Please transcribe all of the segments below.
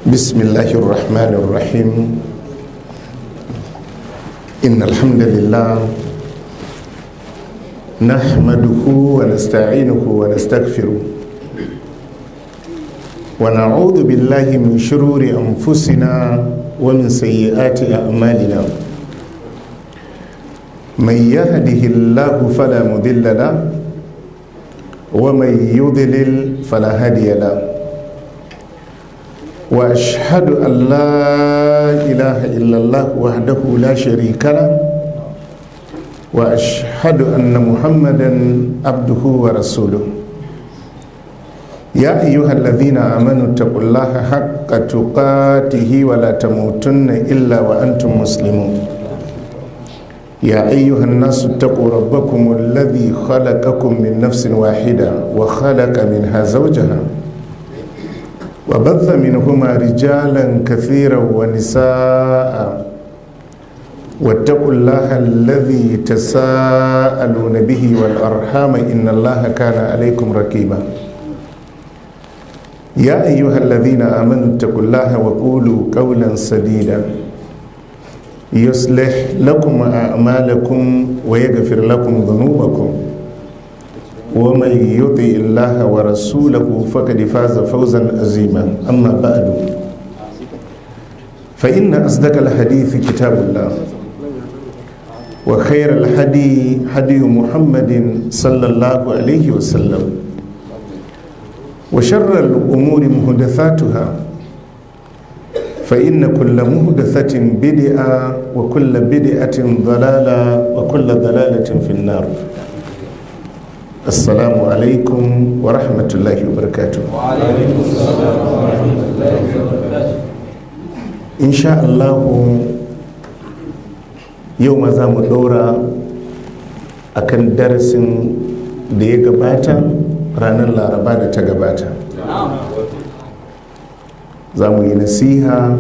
بسم الله الرحمن الرحيم. إن الحمد لله نحمده ونستعينه ونستغفره، ونعوذ بالله من شرور أنفسنا ومن سيئات أعمالنا. من يهده الله فلا مضل له، ومن يضلل فلا هادي له. واشهد ان لا اله الا الله وحده لا شريك له، واشهد ان محمدا عبده ورسوله. يا ايها الذين امنوا اتقوا الله حق تقاته ولا تموتن الا وانتم مسلمون. يا ايها الناس اتقوا ربكم الذي خلقكم من نفس واحده وخلق منها زوجها وبث منهما رجالا كثيرا ونساء، واتقوا الله الذي تساءلون به والأرحام إن الله كان عليكم رقيبا. يا أيها الذين آمنوا اتقوا الله وقولوا قولا سديدا يصلح لكم أعمالكم ويغفر لكم ذنوبكم، ومن يطع الله ورسوله فقد فاز فوزا عظيما. أما بعد، فإن أصدق الحديث كتاب الله، وخير الهدي هدي محمد صلى الله عليه وسلم، وشر الأمور محدثاتها، فإن كل محدثة بدعة، وكل بدعة ضلالة، وكل ضلالة في النار. Assalamu alaikum wa rahmatullahi wa barakatuh. Wa alaikum assalam wa rahmatullahi wa barakatuh. Insha Allah yau ma za mu ɗora akan darasin da ya gabata ranar Laraba da ta gabata. Za mu yi nasiha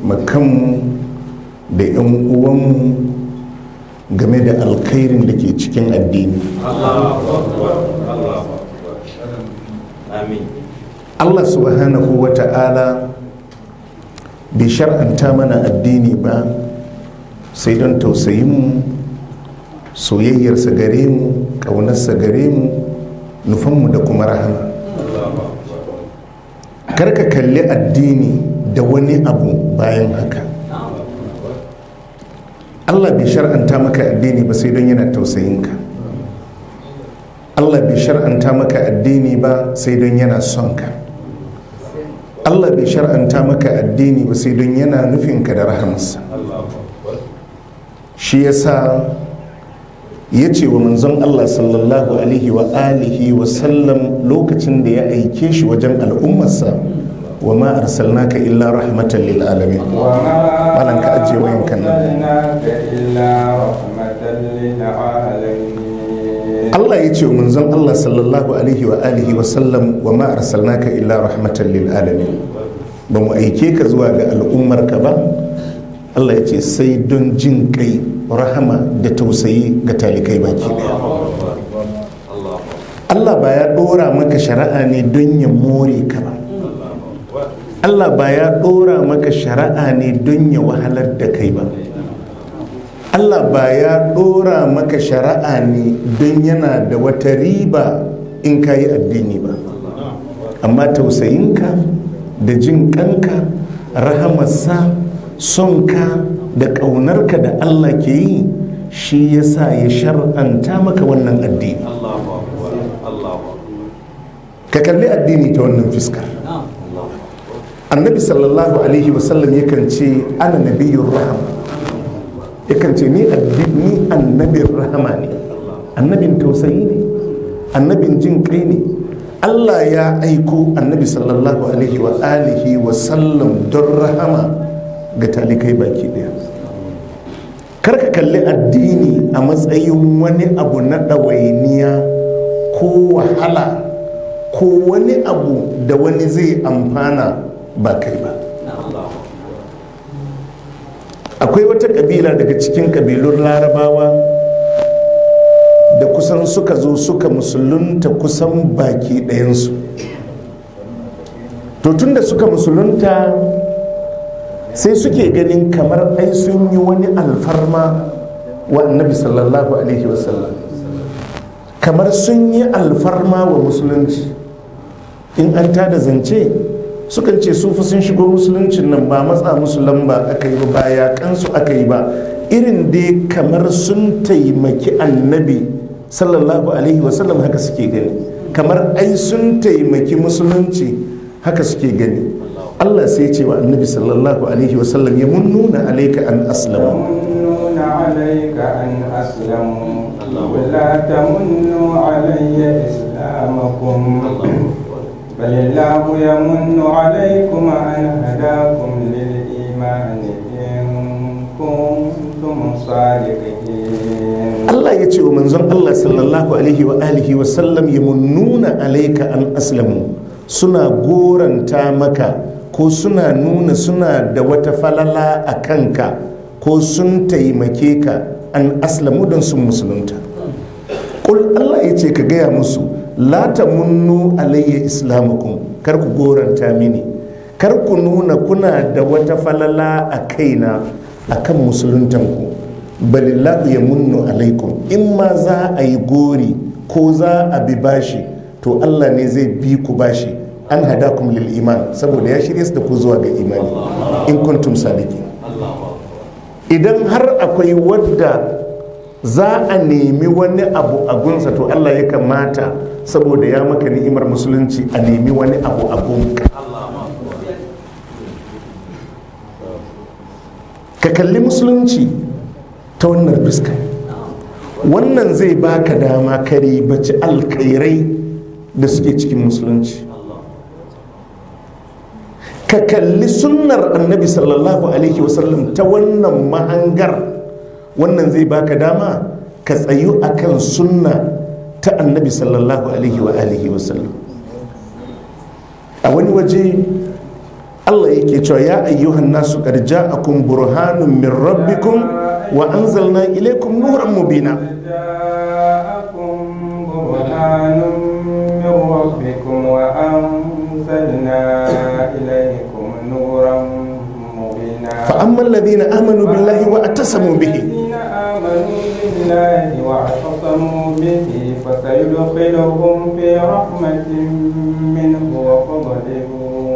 ma kanmu da 'yan uwanmu game da alkhairin da ke cikin addini. Allah subhanahu wa ta'ala bai shar'anta mana addini ba sai don tausayinmu, soyayyarsa gare mu, ƙaunarsa gare mu, nufanmu da kuma rahama. Karka kalli addini da wani abu bayan haka. Allah bai shar'anta maka addini ba sai don yana tausayinka. Allah bai shar'anta maka addini ba sai don yana son ka. Allah bai shar'anta maka addini ba sai don yana nufinka da rahamarsa. Shi yasa ya ce wa manzon Allah sallallahu alaihi wa alihi wa sallam lokacin da ya aike shi wajen al'ummarsa, wa ma arsalnaka illa rahmatan lil alamin. Malan ka ajiye wayan kan nan. Allah ya ce wa manzon Allah sallallahu alaihi wa alihi wa sallam, wa ma arsalnaka illa rahmatan lil alamin. Ba mu aike ka zuwa ga al'ummar ka ba, Allah ya ce sai don jin kai, rahama da tausayi ga talikai baki daya. Allah ba ya dora maka shari'a ne don ya more ka ba. Allah ba ya ɗora maka shari'a ne don ya wahalar da kai ba. Allah ba ya ɗora maka shari'a ne don yana da wata riba in ka yi addini ba. Amma tausayinka da jin kanka, rahamarsa, sonka da ƙaunarka da Allah ke yi, shi ya sa ya shar'anta maka wannan addini. Ka kalli addini ta wannan fiskar. Annabi sallallahu alaihi wasallam yakan ce ana nabiyyur rahama, yakan ce ni annabin rahama ne, annabin tausayi ne, annabin jin kai ne. Allah ya aiko annabi sallallahu alaihi wa alihi wasallam don rahama ga talikai baki daya. Karka kalli addini a matsayin wani abu na ɗawainiya ko wahala ko wani abu da wani zai amfana ba kai ba. Akwai wata kabila daga cikin kabilun Larabawa da kusan suka zo suka musulunta kusan baki ɗayansu. To tunda suka musulunta Sai suke ganin kamar ai sun yi wani alfarma wa annabi sallallahu alaihi wasallam, kamar sun yi alfarma wa musulunci. In an tada zance sukan ce su fa sun shigo musuluncin nan ba matsa musu lamba aka yi ba, ba yaƙansu aka yi ba, irin dai kamar sun taimaki annabi sallallahu alaihi wasallam haka suke gani, kamar ai sun taimaki musulunci haka suke gani. Allah sai ce wa annabi sallallahu alaihi wasallam ya munnuna alaika an aslamu. Yamunnuna alaika an aslamu qul la tamunnu alayya islamakum balillahu yamunnu alaykum an hadakum lil imani in kuntum sadiqin. Allah ya ce wa manzon Allah sallallahu alaihi wa alihi wa sallam yamunnuna alaika an aslamu, suna goranta maka ko suna nuna suna da wata falala a kanka ko sun taimake ka an aslamu don sun musulunta. Ƙul Allah ya ce ka gaya musu la tamunnu alayya islamakum, kar ku goranta mini, kar ku nuna kuna da wata falala a kaina akan musuluntanku. Balillahu yamunnu alaikum, in ma za a yi gori ko za a bi bashi to Allah ne zai bi ku bashi, an hadakum lil iman, saboda ya shirye su da ku zuwa ga imani in kuntum sadiqin. Idan har akwai wadda za a nemi wani abu a gunsa to Allah ya kamata saboda ya maka ni'imar musulunci a nemi wani abu a gunka. Ka kalli musulunci ta wannan fuska, wannan zai baka dama ka ribaci alkhairai da suke cikin musulunci. Ka kalli sunnar annabi sallallahu alaihi wasallam ta wannan mahangar, wannan zai baka dama ka tsayu akan sunna ta annabi sallallahu alaihi wa alihi wasallam. A wani waje Allah yake cewa ya ayyuhan nasu qad ja'akum burhanun min rabbikum wa anzalna ilaykum nuran mubina. Ja'akum burhanun min rabbikum wa anzalna ilaykum nuran mubina. Fa amma alladhina amanu billahi wa atasamu bihi. Amanu billahi wa atasamu bihi fasayudkhiluhum fi rahmatin minhu wa fadlin.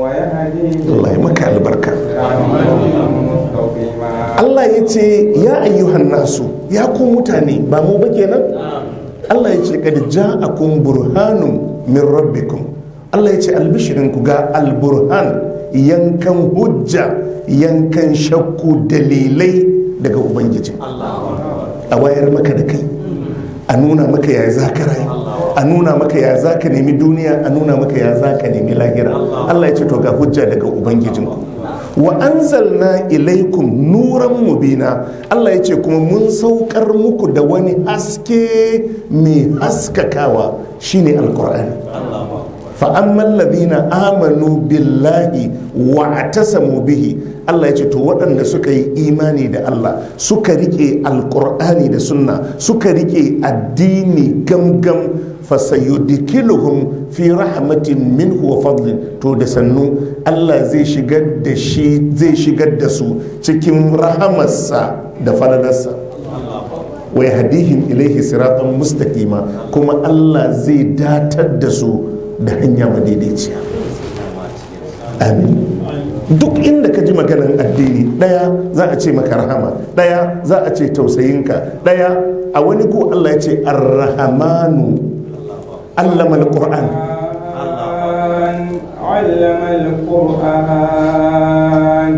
Allah ya maka albarka. Allah ya ce ya ayyuhan nasu, ya ku mutane, ba mu ba kenan. Allah ya ce kad ja'akum burhanun min rabbikum. Allah ya ce albishirinku ga alburhan, yankan hujja, yankan shakku, dalilai daga ubangiji. A wayar maka da kai, a nuna maka ya za ka rayu, a nuna maka ya za ka nemi duniya, a nuna maka ya za ka nemi lahira. Allah ya ce to ga hujja daga ubangijinku. Wa anzalna ilaikum nuran mubina. Allah ya ce kuma mun saukar muku da wani haske mai haskakawa, shine alqur'ani. Fa ammal ladina amanu billahi wa atasamu bihi. Allah ya ce to waɗanda suka yi imani da Allah, suka rike alqur'ani da sunna, suka rike addini gamgam, fasayudkiluhum fi rahmatin minhu wa fadlin. To da sannu Allah zai shigar da shi, zai shigar da su cikin rahamarsa da falalarsa. Wa yahdihim ilaihi siratan mustaqima, kuma Allah zai datar da su da hanya madaidaiciya. Amin. Duk inda ka ji maganan addini, ɗaya za a ce maka rahama, ɗaya za a ce tausayinka, ɗaya a wani ko Allah ya ce ar-rahmanu allama al-Qur'an. Allama al-Qur'an,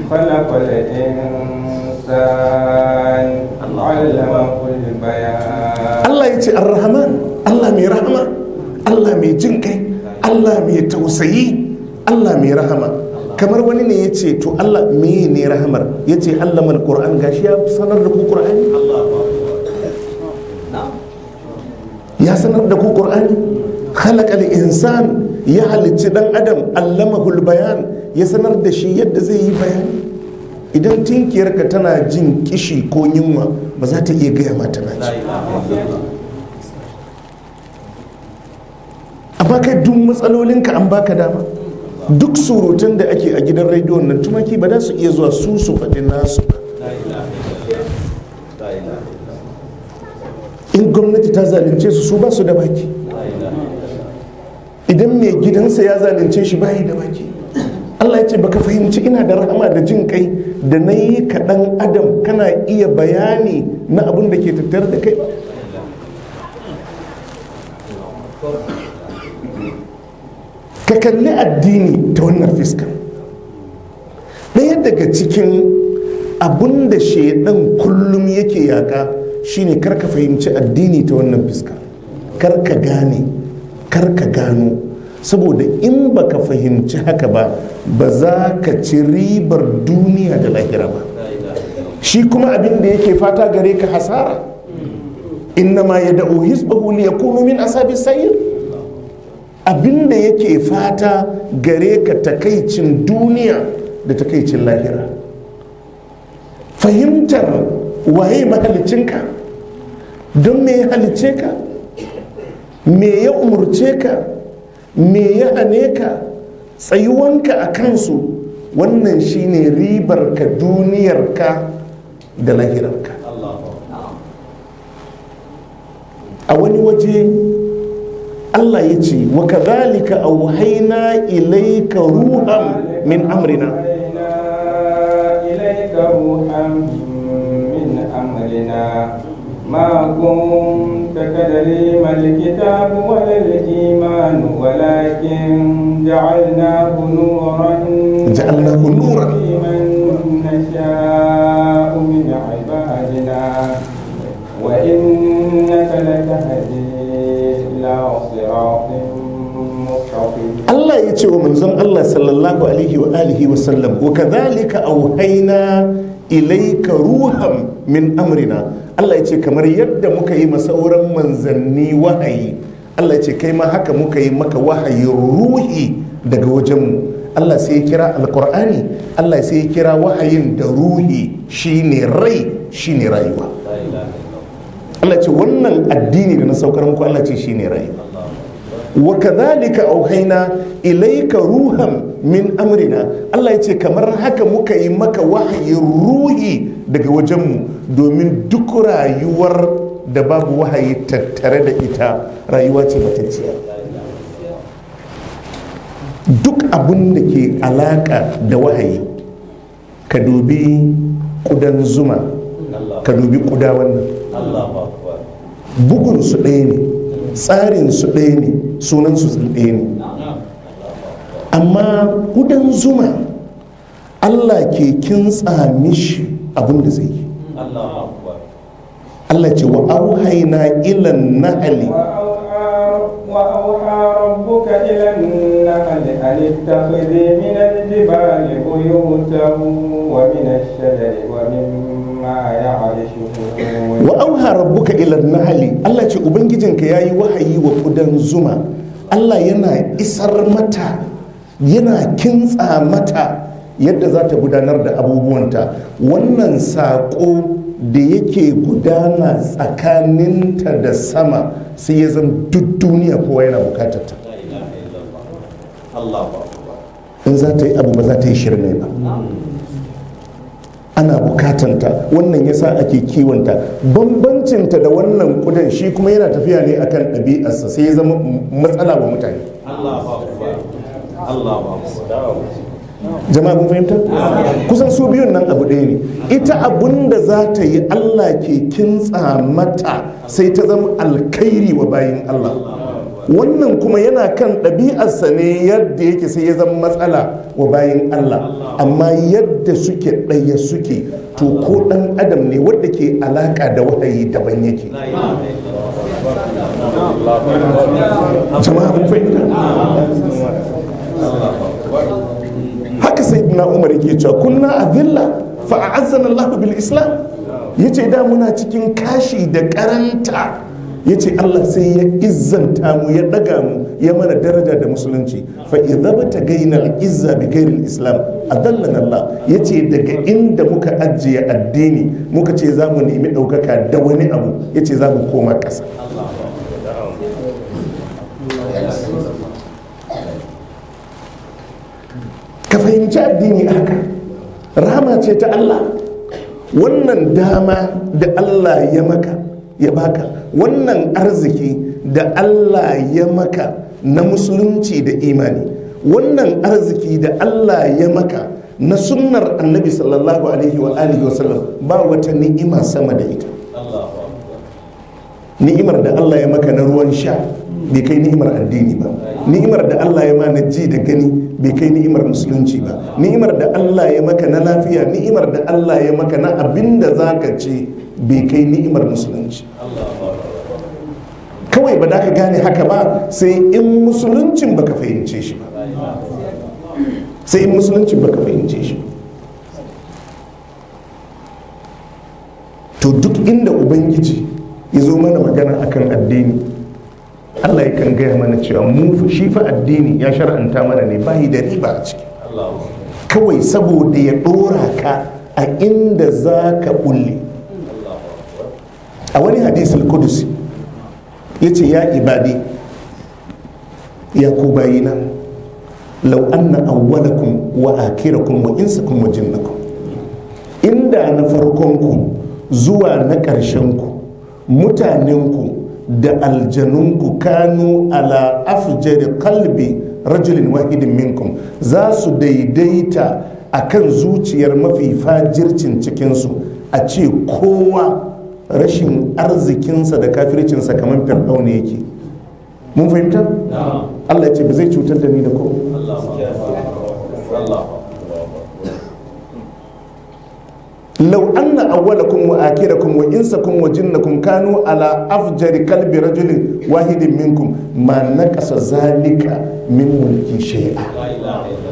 khalaqa al-insan, allamahu al-bayan. Allah ya ce ar-rahman, Allah mai rahama, Allah mai jin kai, Allah mai tausayi, Allah mai rahama. Kamar wani ne ya ce to Allah me ne rahamar? Ya ce allama al-Qur'an, gashi ya sanar da ku Qur'ani. Ya sanar da ku Qur'ani. Khalaqa al-insan, ya halicci dan adam, allamahul bayan, ya sanar da shi yadda zai yi bayani. Idan tinkiyarka tana jin kishi ko yunwa, ba za ta iya gaya ma tana ji. Amma kai duk matsalolinka an baka dama. Duk surutun da ake a gidan rediyon nan, tumaki ba za su iya zuwa su su faɗi nasu ba. In gwamnati ta zalunce su, su ba su da baki. Idan mai gidansa ya zalunce shi, bayi da baki. Allah ya ce, baka fahimci ina da rahama da jin kai da na yi kaɗan adam kana iya bayani na abin da ke tattare da kai ba? Ka kalli addini ta wannan fiska. Ɗaya daga cikin abin da shaidan kullum yake yaƙa shine kar ka fahimci addini ta wannan fiska, kar ka gane, kar ka gano. Saboda in baka fahimci haka ba, ba za ka ci ribar duniya da lahira ba. Shi kuma abin da yake fata gare ka hasara. Innama yad'u hizbahu liyakunu min ashabis sa'ir. Abin da yake fata gare ka takaicin duniya da takaicin lahira. Fahimtar waye mahalicinka, don me ya halicce ka, me ya umurce ka, me ya hane ka, tsayuwanka a kansu, wannan shine ribar ka duniyarka da lahirarka. A wani waje Allah ya ce, wa kadhalika auhayna ilayka ruhan min amrina. إليك روحا من أمرنا ما كنت تدري ما الكتاب ولا الإيمان ولكن جعلناه نورا جعلناه نورا من نشاء من عبادنا وإنك لتهدي إلى صراط مستقيم. Allah ya ce wa manzon Allah sallallahu alaihi wa alihi wa sallam, wa kadhalika auhayna ilayka ruhan min amrina. Allah ya ce kamar yadda muka yi masauran manzanni wahayi, Allah ya ce kai ma haka muka yi maka wahayin ruhi daga wajenmu. Allah sai ya kira alkur'ani, Allah sai ya kira wahayin da ruhi, shine rai, shine rayuwa. Allah ce wannan addini da na saukar muku, Allah ce shine rayuwa. Wa kadhalika auhayna ilayka ruhan min amrina. Allah ya ce kamar haka muka yi maka wahayin ruhi daga wajenmu, domin duk rayuwar da babu wahayi tattare da ita rayuwa ce matacciya. Duk abin da ke alaka da wahayi, ka dubi kudan zuma, ka dubi kuda wannan, bugun su ɗaya ne, tsarin su ɗaya ne, sunan su ɗaya ne, amma kudan zuma Allah ke kintsa mishi abin da zai yi. Allah ce wa auhayna ilan nahli. وأوحى ربك إلى النحل أن اتخذي من الجبال بيوتا ومن الشجر ومما يعرشون. Wa auha rabbuka ila nahli. Allah ce ubangijinka yayi wahayi wa kudan zuma. Allah yana isar mata, yana kintsa mata yadda za ta gudanar da abubuwanta. Wannan saƙo da yake gudana tsakaninta da sama sai ya zama duk duniya kowa yana bukatar ta. In za ta yi abu, ba za ta yi shirme ba, ana bukatanta. Wannan yasa ake kiwonta. Bambancinta da wannan kudan, shi kuma yana tafiya ne akan ɗabi'arsa, sai ya zama matsala wa mutane. Jama'a mun fahimta? Kusan su biyun nan abu ɗaya ne. Ita abun da za ta yi Allah ke kintsa mata, sai ta zama alkhairi wa bayin Allah. Wannan kuma yana kan ɗabi'arsa ne yadda yake, sai ya zama matsala wa bayin Allah. Amma yadda suke ɗaya suke. To ko ɗan adam ne wadda ke alaƙa da wahayi daban yake. Jama'a mun fahimta? Haka sai na Umar yake cewa, kunna azilla fa a'azzana Allah bil Islam. Yace da muna cikin kashi da karanta, yace Allah sai ya izzanta mu, ya daga mu, ya mana daraja da musulunci. Fa idza batagaina al izza bi ghairi al Islam adallana Allah. Yace daga inda muka ajiye addini muka ce za mu nemi daukaka da wani abu, yace za mu koma ƙasa. Ka fahimci addini haka, rahama ce ta Allah. Wannan dama da Allah ya maka ya baka, wannan arziki da Allah ya maka na musulunci da imani, wannan arziki da Allah ya maka na sunnar annabi sallallahu alaihi wa alihi wasallam, ba wata ni'ima sama da ita. Ni'imar da Allah ya maka na ruwan sha bai kai ni'imar addini ba. Ni'imar da Allah ya ma na ji da gani bai kai ni'imar musulunci ba. Ni'imar da Allah ya maka na lafiya, ni'imar da Allah ya maka na abin da za ka ci bai kai ni'imar musulunci. Kawai ba da ka gane haka ba sai in musuluncin baka fahimce shi ba. Sai in musuluncin baka fahimce shi ba. To duk inda Ubangiji ya zo mana magana akan addini, Allah yakan gaya mana cewa mu shi fa addini ya shar'anta mana ne bayi da riba a ciki. Kawai saboda ya dora ka a inda za ka bulle. A wani hadisul kudusi ya ce, ya ibadi, ya ku bayina, lau anna awwalakum wa akhirakum wa insakum wa jinnakum, inda na farkonku zuwa na ƙarshenku, mutanenku da aljanunku, kanu ala afjari qalbi rajulin wahidin minkum, za su daidaita akan zuciyar mafi fajircin cikinsu, a ce kowa rashin arzikinsa da kafircinsa kamar fir'auna yake. Mun fahimta? Allah ya ce ba zai cutar da ni da ko. Lau anna awwalakum wa akhirakum wa insakum wa jinnakum kanu ala afjari kalbi rajulin wahidin minkum ma naqasa zalika min mulki shay'a.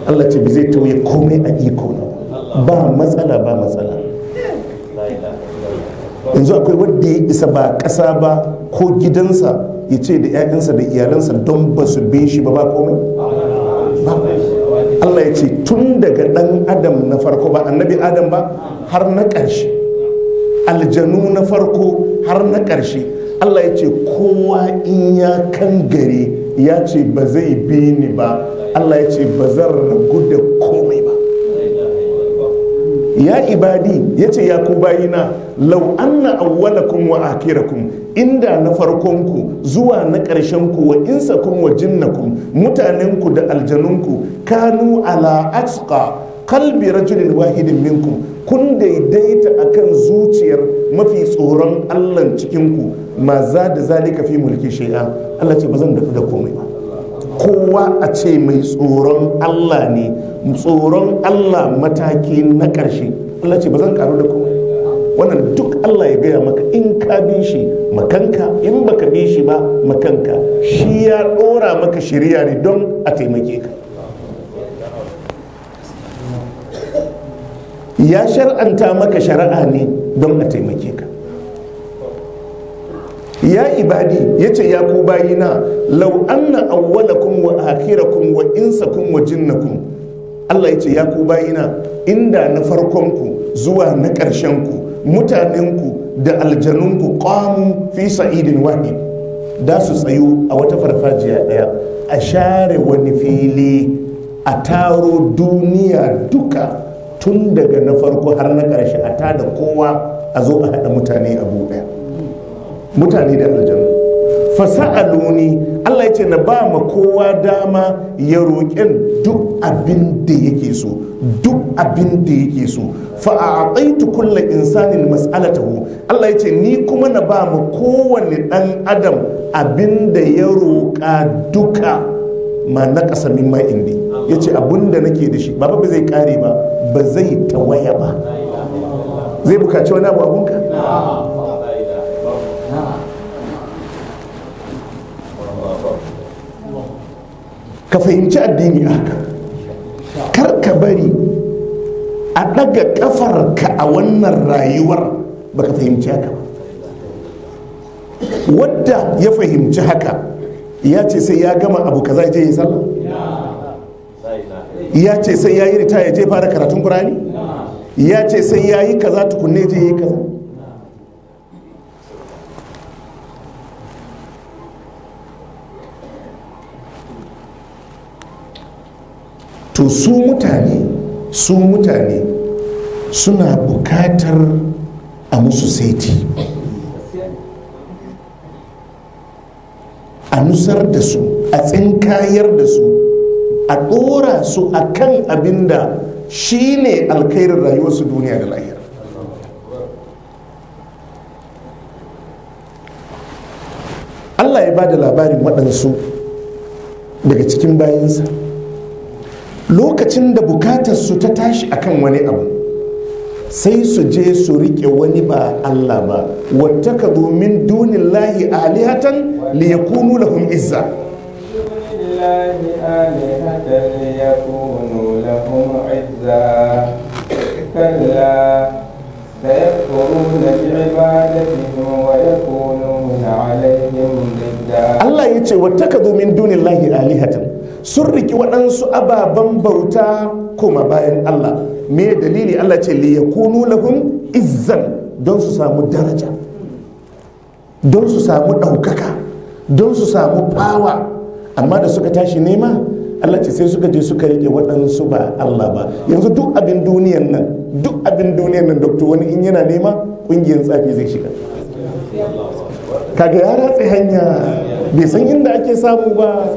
Allah ce ba zai tauye komai a iko na ba. Matsala ba matsala. Yanzu akwai wanda ya isa ba ƙasa ba ko gidansa ya ce da 'ya'yansa da iyalansa don ba su bi shi ba ba komai ba. Allah ya ce tun daga ɗan adam na farko, ba annabi adam ba, har na ƙarshe, aljanu na farko har na ƙarshe, Allah ya ce kowa in ya kangare ya ce ba zai bi ni ba, Allah ya ce ba zan ragu da komai ba. Ya ibadi, ya ce ya ku bayina, lau anna awwalakum wa akhirakum, inda na farkonku zuwa na ƙarshenku, wa insakum wa jinnakum, mutanenku da aljanunku, kanu ala atqa qalbi rajulin wahidin minkum, kun daidaita akan zuciyar mafi tsoron Allah cikinku, ma za da zalika fi mulki shay'a. Allah ce ba zan dafu da komai ba. Kowa a ce mai tsoron Allah ne, tsoron Allah mataki na ƙarshe, Allah ce ba zan karu da komai. Wannan duk Allah ya gaya maka, in ka bi shi makanka, in baka bi shi ba makanka. Shi ya ɗora maka shiriya ne don a taimake ka. Ya shar'anta maka shari'a ne don a taimake ka. Ya ibadi, ya ce ya ku bayina, lau anna awwalakum wa akhirakum wa insakum wa jinnakum. Allah ya ce ya ku bayina, inda na farkonku zuwa na ƙarshenku, mutanenku da aljanunku, qamu fi sa'idin wahid, da su tsayu a wata farfajiya ɗaya, a share wani fili, a taro duniya duka tun daga na farko har na ƙarshe, a tada kowa, a zo a haɗa mutane abu ɗaya, mutane da aljanu. Fasa'aluni, Allah ya ce na ba ma kowa dama ya roƙen duk abin da yake so, duk abin da yake so. Fa a'taitu kulla insanin mas'alatahu, Allah ya ce ni kuma na ba ma kowane ɗan adam abin da ya roƙa duka, ma naqasa mimma indi. Ya ce abin da nake da shi ba ba zai kare ba, ba zai tawaya ba. Zai bukaci wani abu abunka? Ka fahimci addini haka. Kar ka bari a ɗaga ƙafarka a wannan rayuwar baka fahimci haka ba. Wadda ya fahimci haka ya ce sai ya gama abu kaza je yi sallah, ya ce sai ya yi ritaya je fara karatun Qur'ani, ya ce sai ya yi kaza tukunne je yi kaza. To su mutane suna bukatar a musu saiti, a nusar da su, a tsinkayar da su, a ɗora su a kan abin da shi ne alkhairin rayuwarsu duniya da lahira. Allah ya ba da labarin waɗansu daga cikin bayinsa, lokacin da bukatarsu ta tashi akan wani abu, sai su je su riƙe wani ba Allah ba. Wattakadu min dunillahi alihatan liyakunu lahum izza. الله آلهة ليكونوا لهم عزا. كلا، سيكفرون بعبادتهم ويكونون عليهم ضدا. Allah ya ce wattakadu min dunillahi alihatan, sun riki waɗansu ababen bauta koma bayan Allah. Me dalili? Allah ce liyakunu lahum izzan, don su samu daraja, don su samu ɗaukaka, don su samu fawa. Amma da suka tashi nema, Allah ce sai suka je suka rike waɗansu ba Allah ba. Yanzu duk abin duniyan nan, duk abin duniyan nan, doctor, wani in yana nema, ƙungiyar tsafi zai shiga. Kaga ya ratse hanya, bai san inda ake samu ba.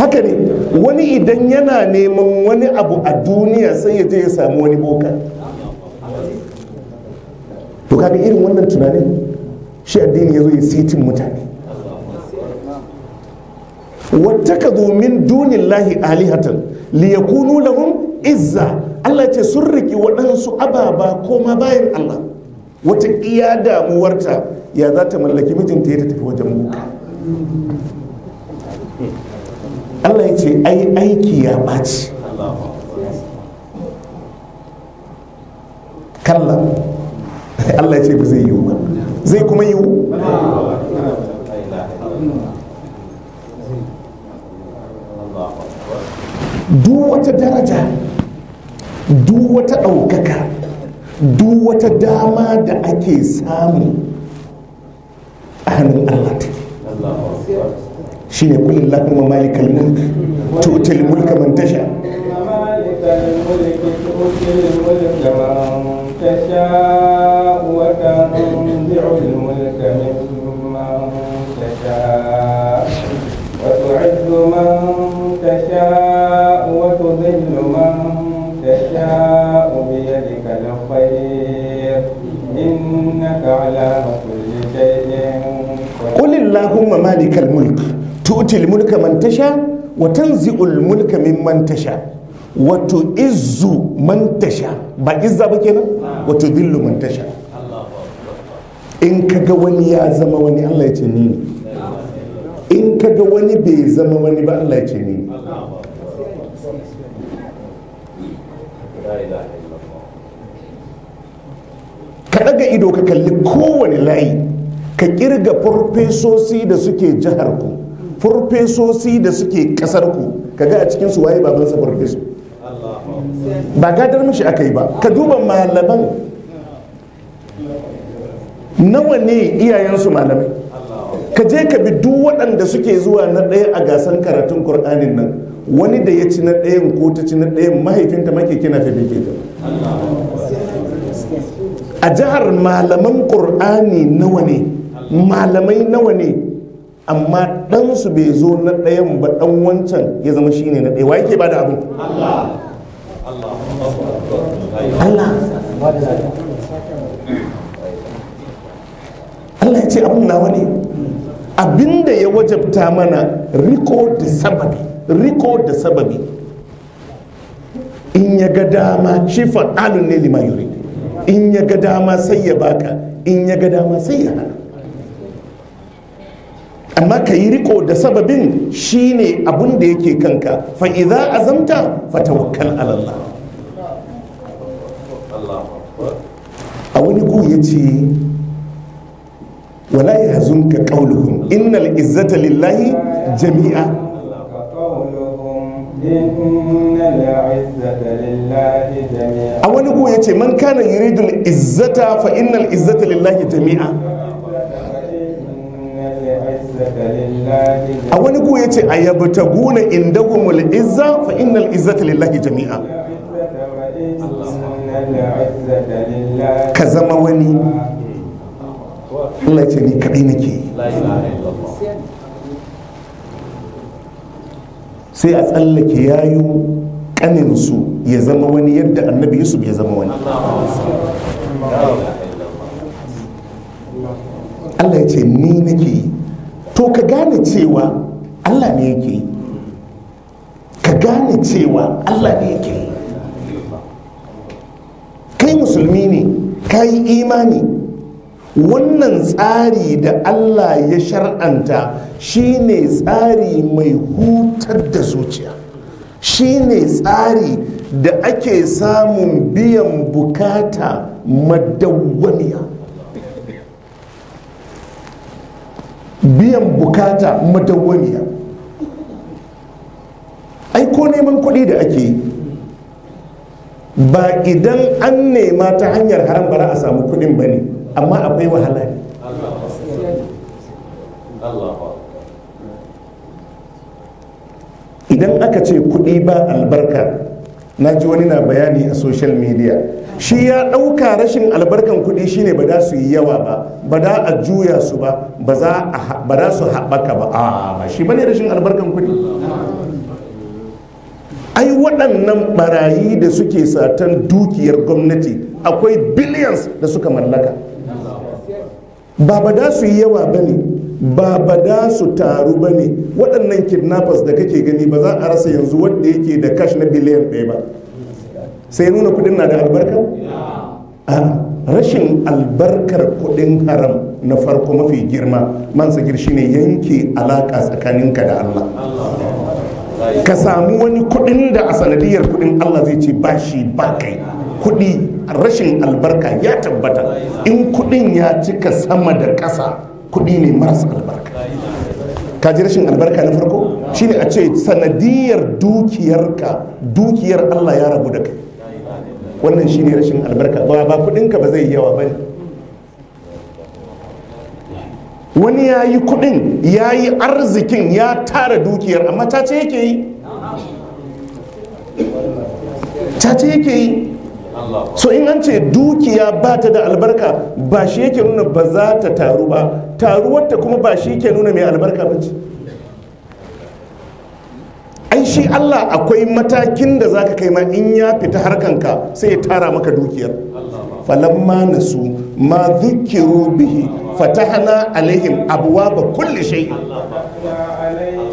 Haka ne, wani idan yana neman wani abu a duniya, sai ya je ya samu wani boka. To kaga irin wannan tunanin shi addini ya zo ya sitin mutane. Wattakadu min dunillahi alihatan liyakunu lahum izza. Allah ce sun riki waɗansu ababa koma bayan Allah. Wata iya damuwarta ya za ta mallaki mijinta, ya ta tafi wajen boka. Allah ya ce ai aiki ya ɓaci. Kalla, Allah ya ce ba zai yiwu ba. Zai kuma yiwu? Duk wata daraja, duk wata ɗaukaka, duk wata dama da ake samu, a hannun Allah take. Shine qul illahumma malikal mulk tu'til mulka man tasha. مالك الملك تؤتي الملك من تشاء وتنزع الملك ممن تشاء وتعز من تشاء وتذل من تشاء بيدك الخير إنك على كل شيء قدير. قل اللهم مالك الملك تؤتي الملك من تشاء وتنزع الملك ممن تشاء وتعز من تشاء، ba izza ba kenan، وتذل من تشاء. In kaga wani ya zama wani, Allah ya ce ni ne. In kaga wani bai zama wani ba, Allah ya ce ni ne. لا إله إلا الله. Ka daga ido ka kalli kowane layi, ka kirga farfesosi da suke jihar ku, farfesosi da suke kasar ku, kaga a cikin su waye babansa farfeso. Ba gadar mishi aka yi ba. Ka duba malaman, nawa ne iyayensu malamai? Ka je ka bi duk waɗanda suke zuwa na ɗaya a gasan karatun Kur'anin nan, wani da ya ci na ɗayan ko ta ci na ɗayan, mahaifinta ma keke napep ke ta. A jihar malaman ƙur'ani nawa ne, malamai nawa ne, amma ɗansu bai zo na ɗayan ba, ɗan wancan ya zama shine na ɗaya. Wa yake ba da abin? Allah. Allah ya ce abin nawa ne. Abinda ya wajabta mana, riko da sababi, riko da sababi. In ya ga dama, shi fa'alun ne lima yuri. In ya ga dama sai ya baka, in ya ga dama sai ya hana. Amma ka yi riko da sababin, shine abin da yake kanka. Fa idza azamta fatawakkal ala Allah. A wani gu ya ce wala yahzunka qawluhum innal izzata lillahi jami'a. قولهم إن العزة لله جميعا. A wani gu ya ce man kana yuridul izzata fa innal izzata lillahi jami'a. فإن العزة لله لله A wani ku yace ayabtaguna indahumul izza fa innal izzata lillahi jami'a. وإن العزة لله Ka zama wani, Allah ya ce ni kadai nake yi. La ilaha illallah. Sai a tsallake yayu kaninsu ya zama wani yadda Annabi Yusuf ya zama wani. La ilaha illallah. Allah ya ce ni nake yi. To ka gane cewa Allah ne yake yi, ka gane cewa Allah ne yake yi. Kai musulmi ne, ka yi imani, wannan tsari da Allah ya shar'anta shine tsari mai hutar da zuciya, shine tsari da ake samun biyan bukata madawwamiya, biyan bukata madawwamiya. Ai ko neman kuɗi da ake yi, ba idan an nema ta hanyar haram ba za a samu kuɗin ba ne, amma akwai wahala ne. Allah. Idan aka ce kuɗi ba albarka, na ji wani na bayani a social media, shi ya ɗauka rashin albarkan kuɗi shine ba za su yi yawa ba, ba za a juya su ba, ba za a ba za su haɓaka ba. A ba shi bane rashin albarkan kuɗi. Ai waɗannan barayi da suke satan dukiyar gwamnati akwai billions da suka mallaka. Ba ba da su yi yawa ba ne, ba ba da su taru ba ne. Waɗannan kidnappers da kake gani, ba za a rasa yanzu wanda yake da cash na biliyan 1 ba. Sai nuna kudin na da albarka? A rashin albarkar kudin haram na farko mafi girma, man sagir, shine yanke alaka tsakaninka da Allah. Ka samu wani kudin da a sanadiyar kudin Allah zai ce ba shi ba kai. Kudi rashin albarka ya tabbata in kudin ya cika sama da ƙasa, kudi ne marasa albarka. Ka ji rashin albarka na farko shine a ce sanadiyar dukiyarka, dukiyar Allah ya rabu da kai. Wannan shine rashin albarka. Ba kudinka ba zai yi yawa bane. Wani ya yi kudin, ya yi arzikin, ya tara dukiyar, amma caca yake yi, caca yake yi. So in an ce dukiya ba ta da albarka, ba shi yake nuna ba za ta taru ba. Taruwarta kuma ba shi yake nuna mai albarka ba ce. Ai shi Allah akwai matakin da zaka kai ma in ya fita harkanka sai ya tara maka dukiyar. Falamma nasu ma dhukiru bihi fatahna alaihim abwaba kulli shay. فتحنا عليهم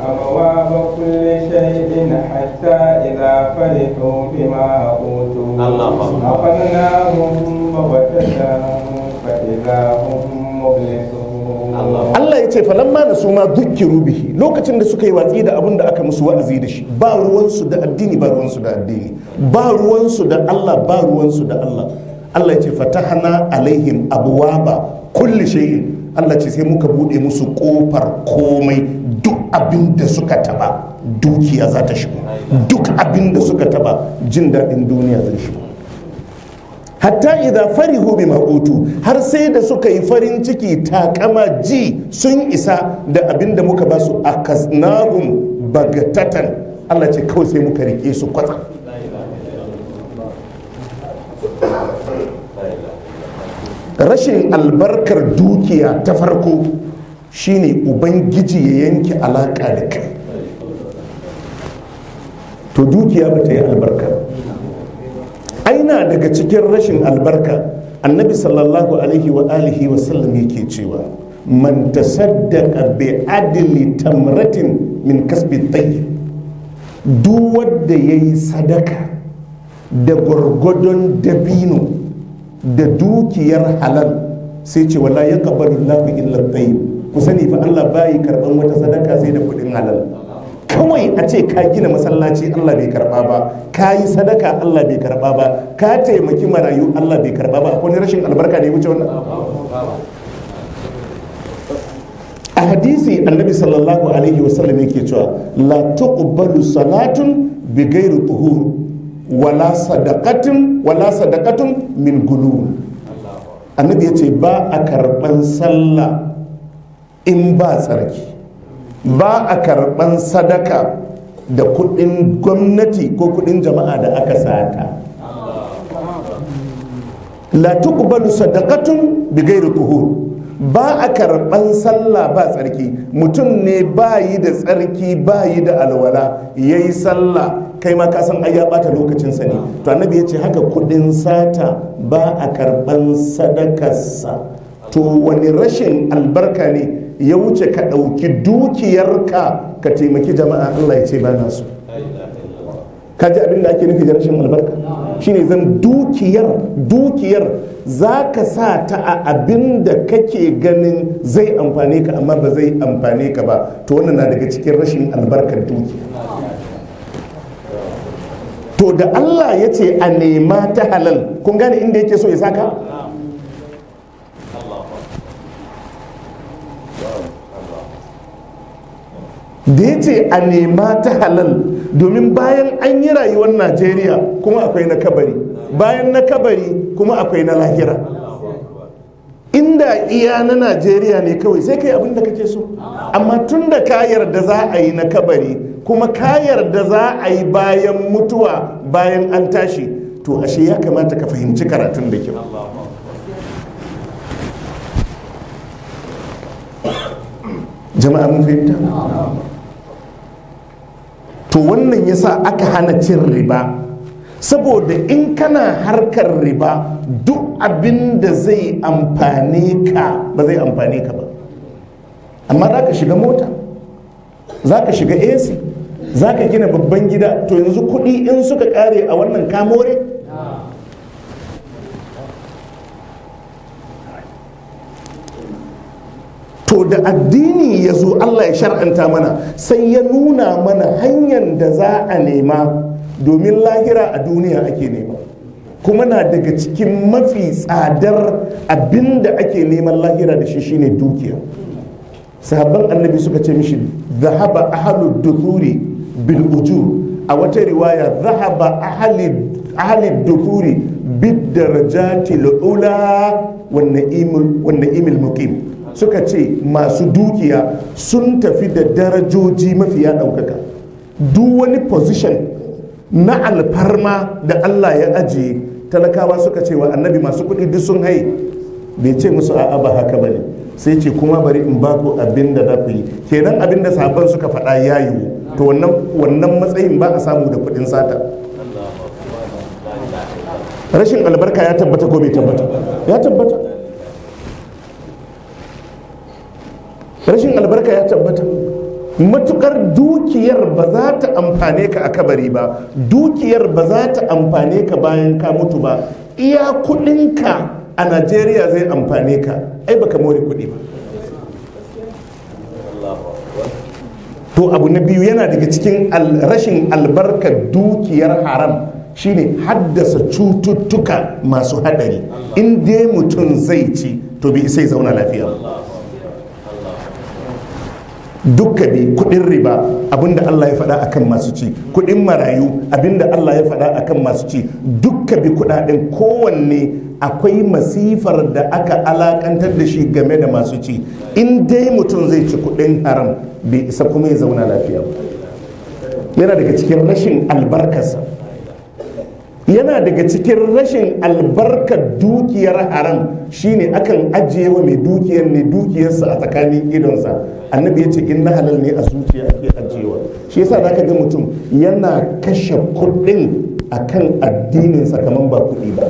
أبواب كل شيء حتى إذا فرحوا بما أوتوا الله. أخذناهم بغتة فإذا هم مبلسون. الله. Allah ya ce falamma nasu ma dhukiru bihi, lokacin da suka yi watsi da abin da aka musu wa'azi da shi, ba ruwansu da addini, ba ruwansu da addini, ba ruwansu da Allah, ba ruwansu da Allah. Allah ya ce fatahna alaihim abwaba kulli shay'in. Allah ce sai muka bude musu kofar komai. Duk abin da suka taba, dukiya za ta shigo. Duk abin da suka taba, jin daɗin duniya zai shigo. Hatta idza farihu bima utu, har sai da suka yi farin ciki, takama, ji sun isa da abin da muka basu, akasnahum bagatatan, Allah ce kawai sai muka rike su kwatsa. Rashin albarkar dukiya ta farko shine Ubangiji ya yanke alaka da kai. To dukiya ba ta yi albarka. Aina daga cikin rashin albarka, Annabi sallallahu alaihi wa alihi wa sallam yake cewa man tasaddaqa bi adli tamratin min kasbi tayyib, duk wanda yayi sadaka da gwargwadon dabino da dukiyar halal, sai ce wala yaqbalu Allahu illa tayyib. Ku sani fa, Allah bayi karban wata sadaka sai da kudin halal. Kawai a ce ka gina masallaci, Allah bai karba ba. Ka yi sadaka, Allah bai karba ba. Ka taimaki marayu, Allah bai karba ba. Akwai rashin albarka da ya wuce wannan? A hadisi Annabi sallallahu alaihi wasallam yake cewa la tuqbalu salatun bi ghairi tuhur, wala sadaqatun, wala sadaqatun min gulul. Annabi ya ce ba a karban sallah in ba tsarki. Ba a karban sadaka da kudin gwamnati ko kudin jama'a da aka sata. La tuqbalu sadaqatun bighairi tuhur. Ba a karban sallah ba tsarki. Mutum ne bayi da tsarki, bayi da alwala, yayi sallah, kai ma ka san ai ya bata lokacin sa ne. To annabi ya ce haka kudin sata ba a karban sadakarsa. To wani rashin albarka ne ya wuce ka ɗauki dukiyarka ka taimaki jama'a, Allah ya ce ba na so. Ka ji abin da ake nufi da rashin albarka? Shine zan dukiyar za ka sa ta a abin da kake ganin zai amfane ka, amma ba zai amfane ka ba. To wannan na daga cikin rashin albarkar dukiya. To da Allah ya ce a nema ta halal, kun gane inda yake so ya saka? Da ya ce a nema ta halal, domin bayan an yi rayuwar Najeriya kuma akwai na kabari, bayan na kabari kuma akwai na lahira. Inda iya na Najeriya ne kawai sai kai abin da kake so, amma tun da ka yarda za a yi na kabari kuma ka yarda za a yi bayan mutuwa, bayan an tashi, to ashe ya kamata ka fahimci karatun da kyau. Jama'a mun fahimta? To wannan yasa aka hana cin riba, saboda in kana harkar riba duk abin da zai amfane ka ba zai amfane ka ba. Amma za ka shiga mota, za ka shiga AC, za ka gina babban gida, to yanzu kuɗi in suka ƙare a wannan kamore? To da addini ya zo Allah ya shar'anta mana, sai ya nuna mana hanyar da za a nema, domin lahira a duniya ake nema. Kuma na daga cikin mafi tsadar abin da ake neman lahira da shi shine dukiya. Sahabban annabi suka ce mishi zahaba ahlud duthuri bil ujur. A wata riwaya zahaba ahlud duthuri bid darajati ula wan na'imul muqim. Suka ce masu dukiya sun tafi da darajoji mafiya ɗaukaka. Duk wani position na alfarma da Allah ya ajiye, talakawa suka ce wa annabi masu kuɗi duk sun haye. Bai ce musu a'a ba haka bane, sai ce kuma bari in baku abin da za ku yi. Kenan abin da sahabban suka faɗa ya yiwu. To wannan matsayin ba a samu da kuɗin sata. Rashin albarka ya tabbata ko bai tabbata? Ya tabbata. Rashin albarka ya tabbata. Matukar dukiyar ba za ta amfane ka a kabari ba, dukiyar ba za ta amfane ka bayan ka mutu ba, iya kudinka a Najeriya zai amfane ka, ai baka more kudi ba. To abu na biyu yana daga cikin rashin albarkar dukiyar haram shine haddasa cututtuka masu hadari. In dai mutum zai ci to bai sai zauna lafiya ba. Dukka bi kudin riba abinda Allah ya faɗa akan masu ci, kudin marayu abinda Allah ya faɗa akan masu ci, dukka bi kudaden kowanne akwai masifar da aka alakantar da shi game da masu ci. In dai mutum zai ci kudin haram bai isa kuma ya zauna lafiya ba. Yana daga cikin rashin albarkarsa. Yana daga cikin rashin albarkar dukiyar haram shine akan ajiye wa mai dukiyar ne dukiyarsa a tsakanin idonsa. Annabi ya ce in na halal ne a zuciya ake ajiyewa. Shi yasa zaka ga mutum yana kashe kuɗin akan addininsa kaman ba kuɗi ba.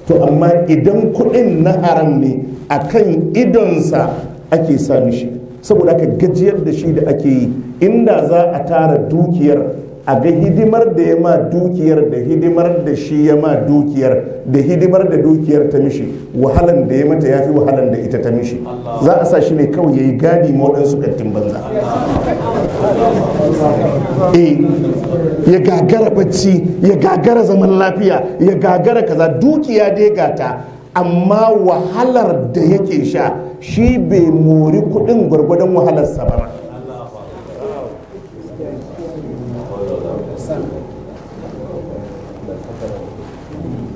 To amma idan kuɗin na haram ne akan idonsa ake sa mishi, saboda aka gajiyar da shi da ake yi. Inda za a tara dukiyar a ga hidimar da ya ma dukiyar da hidimar da shi ya ma dukiyar da hidimar da dukiyar ta mishi, wahalan da ya mata ya fi wahalan da ita ta mishi. Za a sa shi ne kawai ya yi gadi ma waɗansu kattin banza. Ya gagara bacci, ya gagara zaman lafiya, ya gagara kaza, dukiya dai gata, amma wahalar da yake sha shi bai mori kuɗin gwargwadon wahalarsa ba.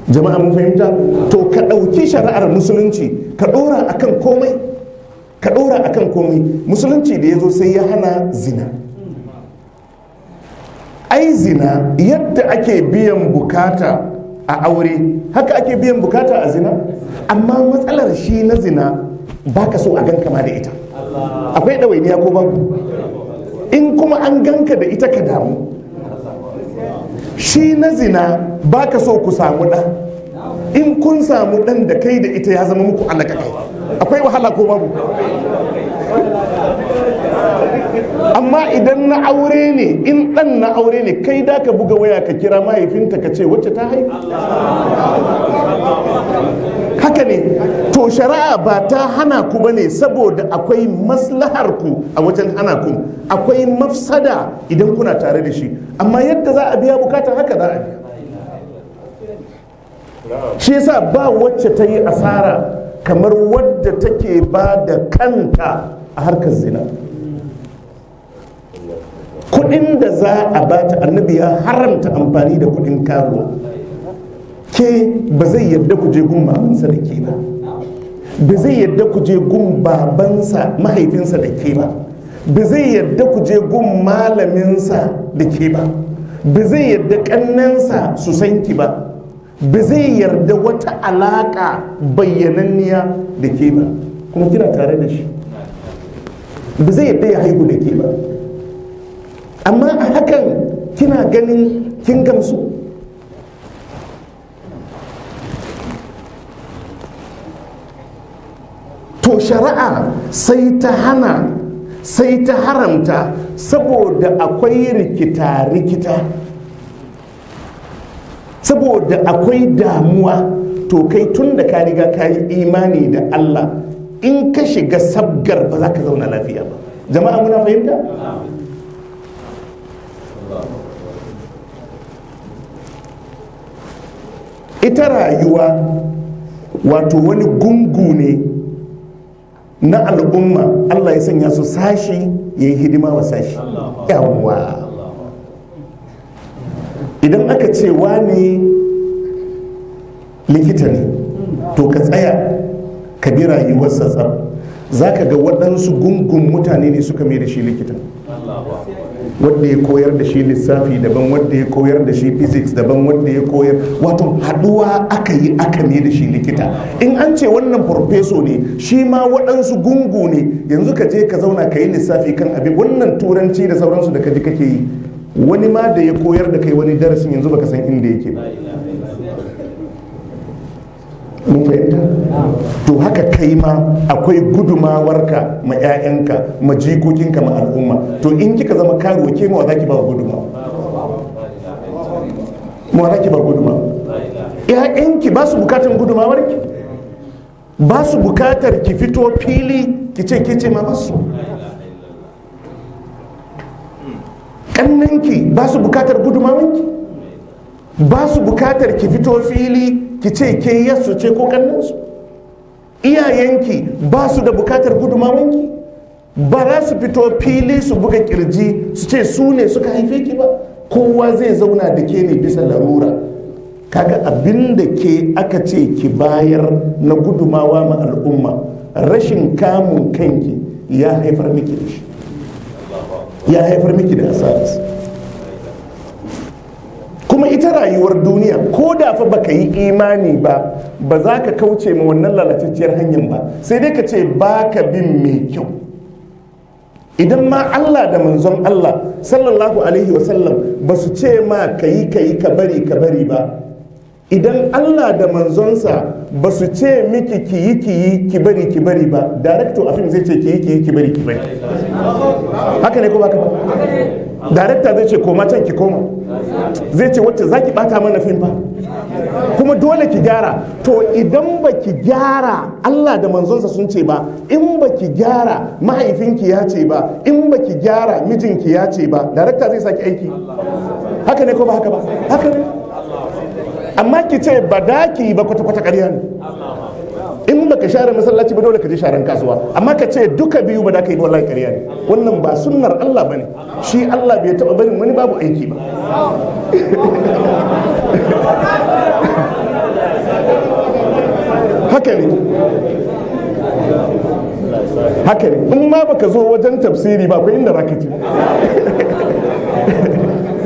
Jama'a mun fahimta? To ka ɗauki shari'ar musulunci ka ɗora akan komai, ka ɗora akan komai. Musulunci da ya zo sai ya hana zina. Ai zina yadda ake biyan bukata a aure haka ake biyan bukata a zina. Amma matsalar shi na zina baka so a ganka ma da ita. Akwai ɗawainiya ko babu? In kuma an ganka da ita ka damu. Shi na zina baka so ku samu ɗa. In kun samu ɗan da kai da ita ya zama muku alaka kai. Akwai wahala ko babu? Amma idan na aure ne, in ɗan na aure ne, kai da ka buga waya ka kira mahaifinta ka ce wacce ta haihu. Haka ne. To shari'a ba ta hana ku bane saboda akwai maslahar ku a wajen hana ku. Akwai mafsada idan kuna tare da shi. Amma yadda za a biya bukata haka za a biya. Shi yasa ba wacce ta yi asara kamar wadda take ba da kanta a harkar zina. Kudin da za a bata, annabi ya haramta amfani da kudin karuwa. Ke ba zai yadda ku je gun mamansa da ke ba, ba zai yadda ku je gun babansa mahaifinsa da ke ba, ba zai yadda ku je gun malaminsa da ke ba, ba zai yadda kannansa su san ki ba, ba zai yarda wata alaka bayyananniya da ke ba, kuma kina tare da shi. Ba zai yarda ya haihu da ke ba. Amma a hakan kina ganin kin gamsu. To shari'a sai ta hana, sai ta haramta saboda akwai rikita-rikita, saboda akwai damuwa. To kai tun da ka riga ka yi imani da Allah, in ka shiga sabgar ba za ka zauna lafiya ba. Jama'a muna fahimta? Ita rayuwa wato wani gungu ne na al'umma. Allah ya sanya su sashi ya yi hidima wa sashi. Yawwa. Idan aka ce wane likita ne, to ka tsaya ka bi rayuwarsa tsab. Za ka ga waɗansu gungun mutane ne suka mai da shi likita. Wanda ya koyar da shi lissafi daban, wanda ya koyar da shi physics daban, wanda ya koyar, wato haduwa aka yi aka mai da shi likita. In an ce wannan farfeso ne, shi ma waɗansu gungu ne. Yanzu ka je ka zauna ka yi lissafi kan abin wannan turanci da sauransu da ka ji kake yi, wani ma da ya koyar da kai wani darasin yanzu baka san inda yake ba. Mun fahimta? To haka kai ma akwai gudumawarka ma 'ya'yanka, ma jikokinka, ma al'umma. To in kika zama karuwa, ke ma wa zaki ba gudumawa? Ma wa zaki ba gudumawa? 'Ya'yanki ba su bukatan gudumawarki, ba su bukatar ki fito fili ki ce ke ce mamansu. Kannanki ba su bukatar gudumawanki, ba su bukatar ki fito fili ki ce ke yasu ce ko kannansu. Iyayenki ba su da bukatar gudumawanki, ba za su fito fili su buga kirji su ce su ne suka haife ki ba. Kowa zai zauna da ke ne bisa larura. Kaga abin da ke aka ce ki bayar na gudumawa ma al'umma, rashin kamun kanki ya haifar miki da shi, ya haifar miki da asararsa. Kuma ita rayuwar duniya ko da fa baka yi imani ba, ba za ka kauce ma wannan lalatacciyar hanyar ba, sai dai ka ce baka bin mai kyau. Idan ma Allah da manzon Allah sallallahu alaihi wasallam ba su ce ma kayi kayi ka bari ka bari ba, idan Allah da manzonsa ba su ce miki ki yi ki yi ki bari ki bari ba, director a film zai ce ki yi ki yi ki bari ki bari. Haka ne ko baka ba? Director zai ce koma can ki koma, zai ce wacce zaki bata mana fim fa, kuma dole ki gyara. To idan ba ki gyara Allah da manzonsa sun ce ba, in ba ki gyara mahaifinki ya ce ba, in ba ki gyara mijinki ya ce ba, director zai saki aiki. Haka ne ko ba haka ba? Haka ne. Amma ki ce ba da ki ba kwata-kwata ƙarya ne. In baka share masallaci ba dole ka je sharan kasuwa, amma ka ce duka biyu ba da ka yi wallahi ƙarya ne. Wannan ba sunnar Allah bane. Shi Allah bai taɓa barin wani babu aiki ba. Haka ne. Haka ne, in ma baka zo wajen tafsiri ba akwai inda zaka ji.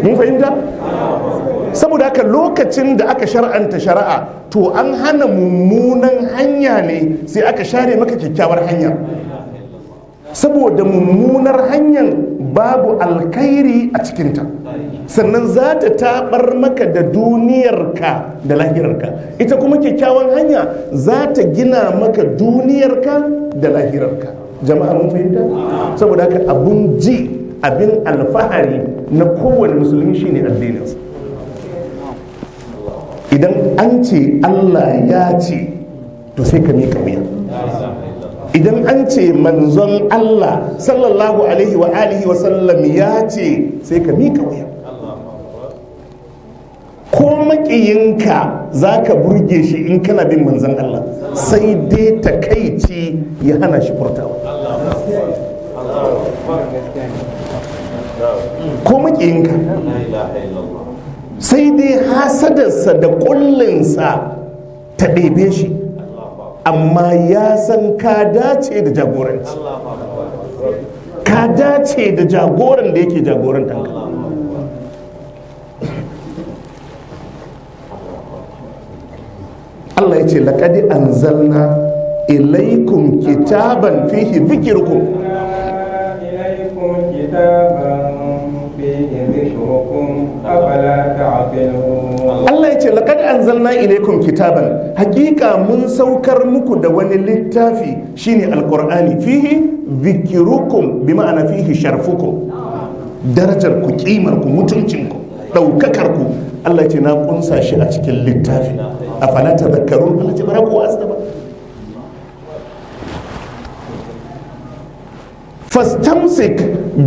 Mun fahimta? Saboda haka lokacin da aka shar'anta shari'a, to an hana mummunan hanya ne, sai aka share maka kyakkyawar hanya. Saboda mummunar hanyar babu alkhairi a cikinta, sannan za ta tabar maka da duniyarka da lahirarka. Ita kuma kyakkyawan hanya za ta gina maka duniyarka da lahirarka. Jama'a mun fahimta? Saboda haka abun ji, abin alfahari na kowane musulmi shine addininsa. Idan an ce Allah ya ce, to sai ka miƙa wuya. Idan an ce manzon Allah sallallahu alaihi wa alihi wa sallam ya ce, sai ka miƙa wuya. Ko maƙiyinka za ka burge shi in kana bin manzon Allah, sai dai takaici ya hana shi furtawa. Ko maƙiyinka, sai dai hasadarsa da ƙullinsa ta ɗebe shi, amma ya san ka dace da jagoranci, ka dace da jagoran da yake jagorantanka. Allah ya ce laqad anzalna ilaikum kitaban fihi dhikrukum. Ilaikum kitaban fihi dhikrukum afala ta'qilun. Allah ya ce laqad anzalna ilaikum kitaban, hakika mun saukar muku da wani littafi shine alqur'ani, fihi dhikrukum bi ma'ana fihi sharfukum, darajar ku, kimar ku, mutuncin ku, daukakar ku. Allah ya ce na kunsa shi a cikin littafi. Afala tadhakkarun, Allah ya ce bara ku wa'azta ba. Fastamsik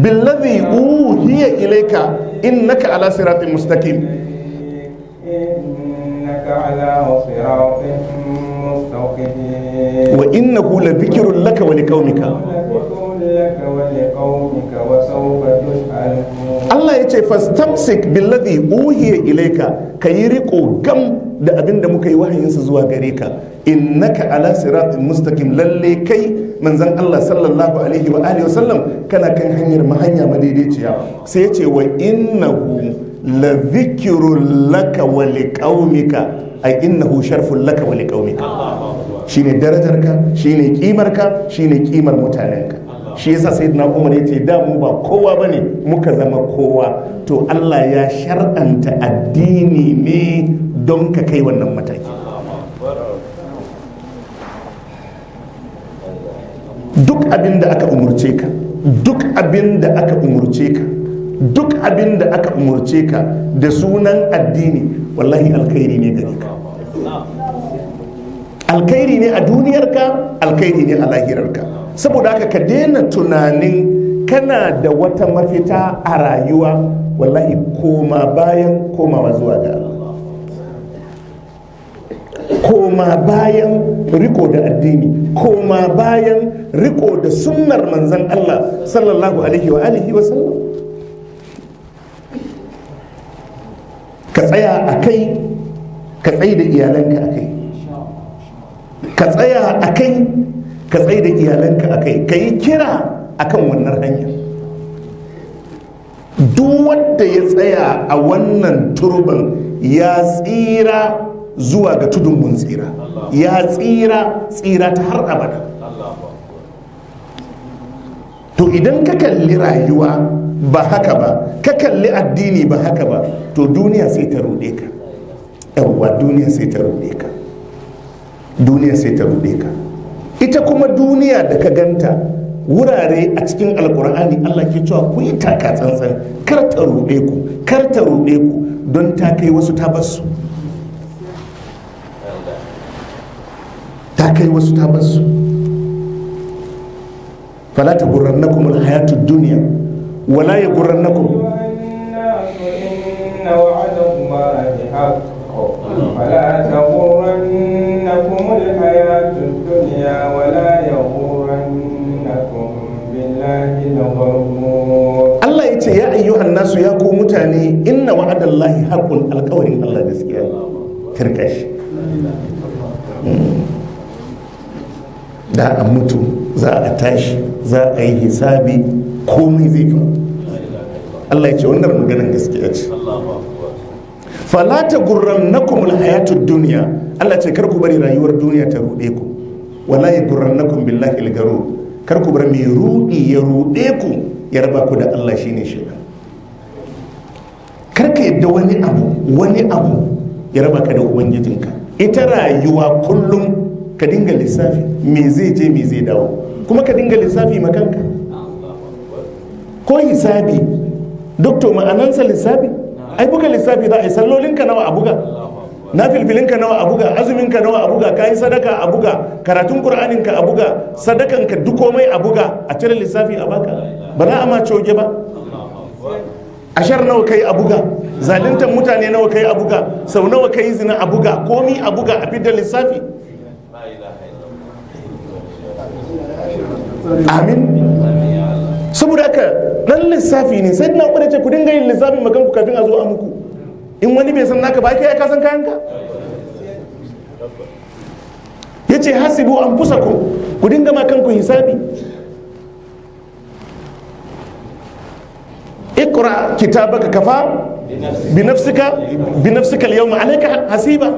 billadhi uhiya ilayka innaka ala siratin mustaqim. Innaka ala siratin mustaqim. Wa innahu ladhikrun laka wa liqaumika. Allah ya ce fastamsik billadhi uhiya ilayka, kayi riko gam da abin da muka yi wahayinsa zuwa gare ka. Innaka ala siratin mustaqim, lalle kai manzon Allah sallallahu alaihi wa alihi wasallam kana kan hanyar mahanya madaidaiciya. Sai ya ce wa innahu la dhikrun laka wa liqaumika, ay innahu sharfun laka wa liqaumika. Shine darajarka, shine kimarka, shine kimar mutanenka. Shi yasa sayyidina Umar yace da mu ba kowa bane muka zama kowa. To Allah ya shar'anta addini ne don ka kai wannan mataki. Duk abin da aka umurce ka, duk abin da aka umurce ka, duk abin da aka umurce ka da sunan addini, wallahi alkhairi ne gare ka. Alkhairi ne a duniyarka, alkhairi ne a lahirarka. Saboda haka ka daina tunanin kana da wata mafita a rayuwa, wallahi koma bayan komawa zuwa ga Allah, koma bayan riko da addini, koma bayan riko da sunnar manzon Allah sallallahu alaihi wa alihi wa sallam. Ka tsaya a kai, ka tsaye da iyalanka a kai, ka tsaya a kai, ka tsaye da iyalanka a kai, ka yi kira akan wannan hanya. Duk wanda ya tsaya a wannan turban ya tsira zuwa ga tudun mun tsira, ya tsira tsira ta har abada. To idan ka kalli rayuwa ba haka ba, ka kalli addini ba haka ba, to duniya sai ta rude ka. Yawwa, duniya sai ta rude ka, duniya sai ta rude ka. Ita kuma duniya da ka ganta wurare a cikin alkur'ani Allah ke cewa ku yi taka tsantsan, kar ta rude ku, kar ta rude ku, don ta kai wasu ta basu, ta kai wasu ta basu. Fala ta gurrannakum alhayatud dunya wala yagurrannakum. Inna wa'dallahi haqqun fala taghurrannakum alhayatud dunya wala yaghurrannakum billahi al-gharur. Allah yace ya ayyuhan nasu, ya ku mutane, inna wa'dallahi haqqun, alƙawarin Allah gaskiya ne. Tirkashi. Da a mutu, za a tashi, za a yi hisabi, komai zai faru. Allah ya ce wannan maganar gaskiya ce. Fala ta gurrannakum alhayatud dunya. Allah ce kar ku bari rayuwar duniya ta rude ku. Wala yagurrannakum billahi algarur. Kar ku bar mai rudi ya rude ku, ya raba ku da Allah shine shaitan. Kar ka yadda wani abu ya raba ka da ubangijinka. Ita rayuwa kullum ka dinga lissafi me zai je, me zai dawo, kuma ka dinga lissafi makanka. Ko hisabi, doctor, ma'anansa lissafi. Ai buga lissafi za a yi: sallolinka nawa a buga, na filfilinka nawa a buga, azuminka nawa a buga, kayi sadaka a buga, karatun qur'aninka a buga, sadakanka, duk komai a buga, a cire lissafi a baka. Ba za a ma coge ba. Ashar nawa kai a buga, zaluntar mutane nawa kai a buga, sau nawa kai zina a buga, komi a buga, a fidda lissafi. Amin. Saboda haka dan lissafi ne. Sai na ce ku dinga yin lissafin maganku kafin a zo a muku. In wani bai san naka ba, kai ka san kayanka. Yace hasibu anfusakum, ku dinga ma kanku hisabi. Iqra kitabaka kafa binafsika binafsika al-yawma alayka hasiba.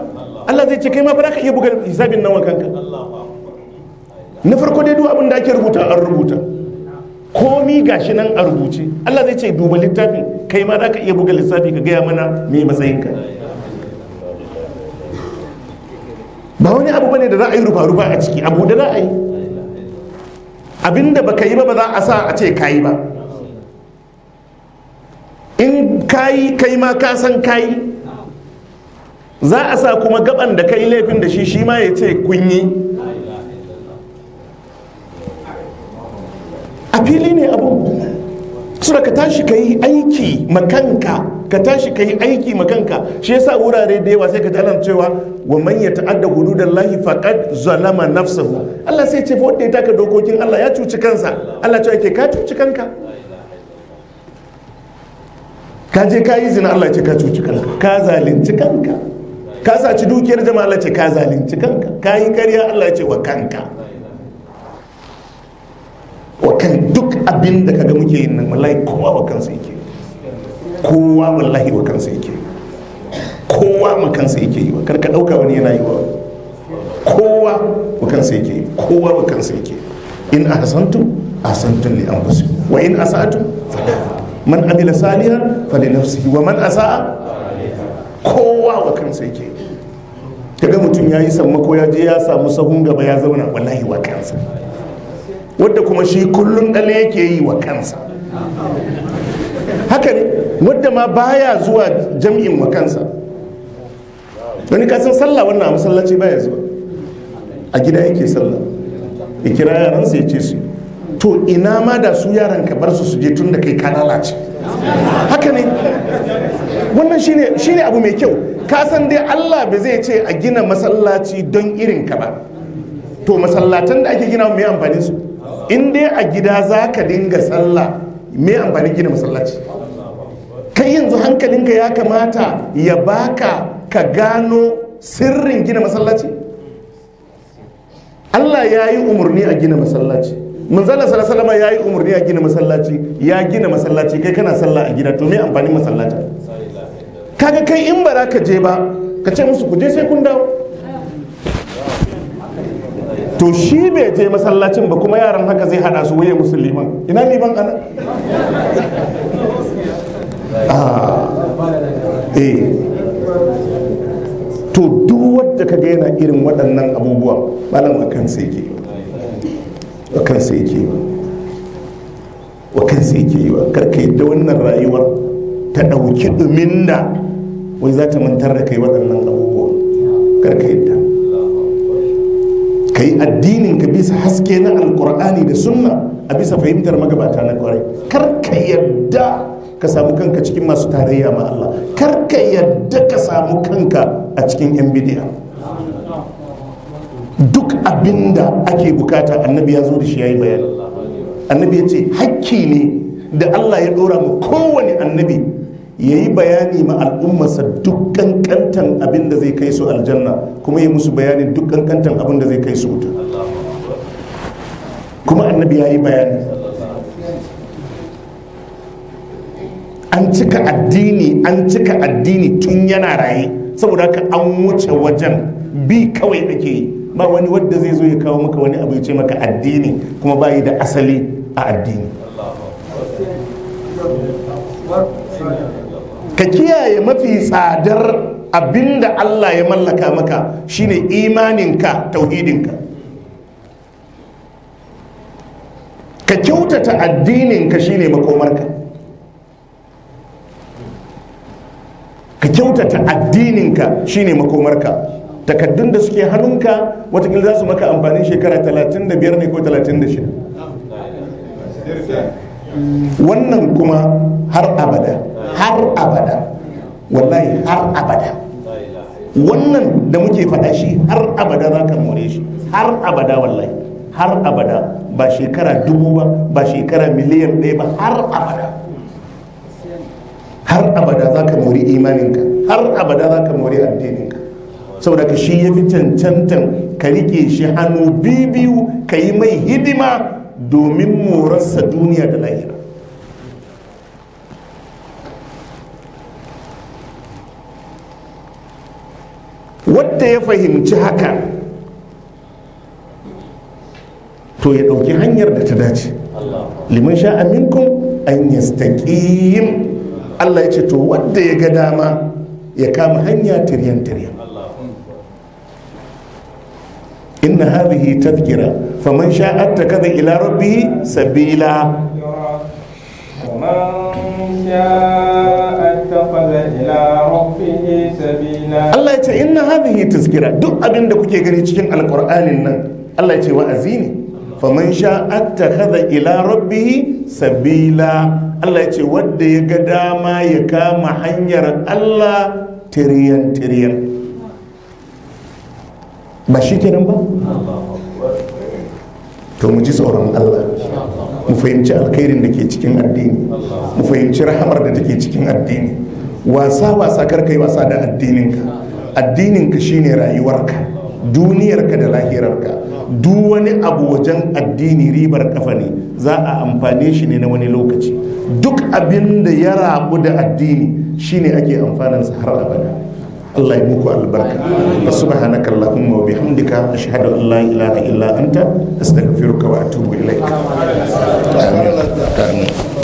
Allah zai ce kai ma fa ka iya buga hisabin nan wa kanka. Na farko dai, duk abin da ake rubuta an rubuta, komi gashi nan a rubuce. Allah zai ce duba littafin, kai ma za ka iya buga lissafi ka gaya mana me matsayinka. Ba wani abu bane da za a yi rufa-rufa a ciki. Abu da za a yi, abinda baka yi ba, ba za a sa a ce ka yi ba. In ka yi, kai ma ka san ka yi. Za a sa kuma gaban da ka yi laifin da shi, shi ma ya ce kun yi. A fili ne abu suna. Ka tashi ka yi aiki makanka, ka tashi ka yi aiki makanka. Shi yasa wurare da yawa sai ka ji ana cewa wa man yata'adda hududallahi faqad zalama nafsahu. Allah sai ce fa wanda ya taka dokokin Allah ya cuci kansa. Allah ce yake ka cuci kanka. Ka je ka yi zina, Allah ce ka cuci kanka, ka zalunci kanka. Ka saci dukiyar jama'a, Allah ce ka zalunci kanka. Ka yi karya, Allah ce wa kanka, wa kan. Duk abin da kaga muke yin nan, wallahi kowa wa kansa yake. Kowa wallahi wa kansa yake. Kowa ma kansa yake yi wa. Kar ka dauka wani yana yi wa. Kowa wa kansa yake yi, kowa wa kansa yake. In ahsantum ahsantum li anfusikum wa in asa'tum falaha. Man amila salihan fali nafsihi wa man asa'a. Kowa wa kansa yake. Kaga mutum ya yi sammako, ya je ya samu sahun gaba ya zauna, wallahi wa kansa. Wadda kuma shi kullum ɗale yake yi, wa kansa. Haka ne, wadda ma baya zuwa jam'in, wa kansa. Wani kasan sallah wannan a masallaci baya zuwa, a gida yake sallah, ya kira yaransa ya ce su. To ina ma da su yaran ka bar su su je, tun da kai ka lalace. Haka ne, wannan shine abu mai kyau. Ka san dai Allah ba zai ce a gina masallaci don irin ka ba. To masallatan da ake gina, mai amfani su? In dai a gida za ka dinga sallah, me amfani gina masallaci? Kai yanzu hankalinka ya kamata ya baka ka gano sirrin gina masallaci. Allah ya yi umarni a gina masallaci, manzala sallallahu ya yi umarni a gina masallaci, ya gina masallaci, kai kana sallah a gida. To me amfanin masallaci? Kaga kai in ba za ka je ba, ka ce musu ku je sai kun dawo. To shi bai je masallacin ba, kuma yaran haka zai hada su waye musulman. Ina liman ana? Eh, to duk wadda kaga yana irin waɗannan abubuwa, malam, a kansa yake, a kansa yake, wa kansa yake yi wa. Karka yadda wannan rayuwar ta ɗauki ɗumin da wai za ta mantar da kai waɗannan abubuwa. Karka yadda. Ka yi addinin ka bisa haske na Alkur'ani da Sunna, a bisa fahimtar magabata na kwarai. Kar ka yadda ka samu kanka cikin masu tarayya ma Allah. Kar ka yadda ka samu kanka a cikin yan bidiya. Duk abinda ake bukata, Annabi ya zo da shi, ya yi bayani. Annabi ya ce hakki ne da Allah ya dora mu kowane annabi ya yi bayani ma al'ummarsa duk kankantan abin da zai kai su aljanna, kuma ya musu bayanin duk kankantan abin da zai kai su wuta. Kuma annabi ya yi bayani. An cika addini, an cika addini tun yana raye. Saboda haka an wuce wajen, bi kawai ake yi. Ba wani wadda zai zo ya kawo maka wani abu ya ce maka addini kuma bayi da asali a addini. Ka kiyaye mafi tsadar abinda Allah ya mallaka maka shine imaninka, tauhidinka. Ka kyautata addininka shine makomarka. Ka kyautata addininka shine makomarka. Takaddun da suke hannunka watakila za su maka amfanin shekara 35 ne ko 36. Wannan kuma har abada, har abada, wallahi har abada. Wannan da muke faɗa shi har abada za ka more shi, har abada wallahi, har abada. Ba shekara 1000 ba, ba shekara 1,000,000 ba, har abada. Har abada za ka mori imaninka, har abada za ka mori addininka. Saboda ka shi ya fi cancantan ka rike shi hannu biyu, ka yi mai hidima domin morarsa duniya da lahira. Wadda ya fahimci haka to ya ɗauki hanyar da ta dace. Liman sha'a minkum an yastaqim. Allah ya ce to wadda ya ga dama ya kama hanya tiryan tiryan. Inna hadhihi tadhkira faman sha'a ittakhadha ila rabbih sabila. Faman sha'a ittakhadha ila rabbih sabila. Allah ya ce inna hadhihi tazkira, duk abin da kuke gani cikin alqur'anin nan Allah ya ce wa'azi ne. Faman sha'a ittakhadha ila rabbih sabila. Allah ya ce wanda ya ga dama ya kama hanyar Allah tiriyan tiriyan. Ba shi kenan ba? To mu ji tsoron Allah, mu fahimci alkhairin da ke cikin addini, mu fahimci rahamar da take cikin addini. Wasa wasa kar kai wasa da addininka. Addininka shine rayuwarka, duniyarka da lahirarka. Duk wani abu wajen addini ribar kafa ne, za a amfane shi ne na wani lokaci. Duk abin da ya rabu da addini shine ake amfanansa har abada. Allah ya muku albarka. Subhanaka allahumma wa bihamdika ashhadu an la ilaha illa anta astaghfiruka wa atubu ilaik. Amin. Amin.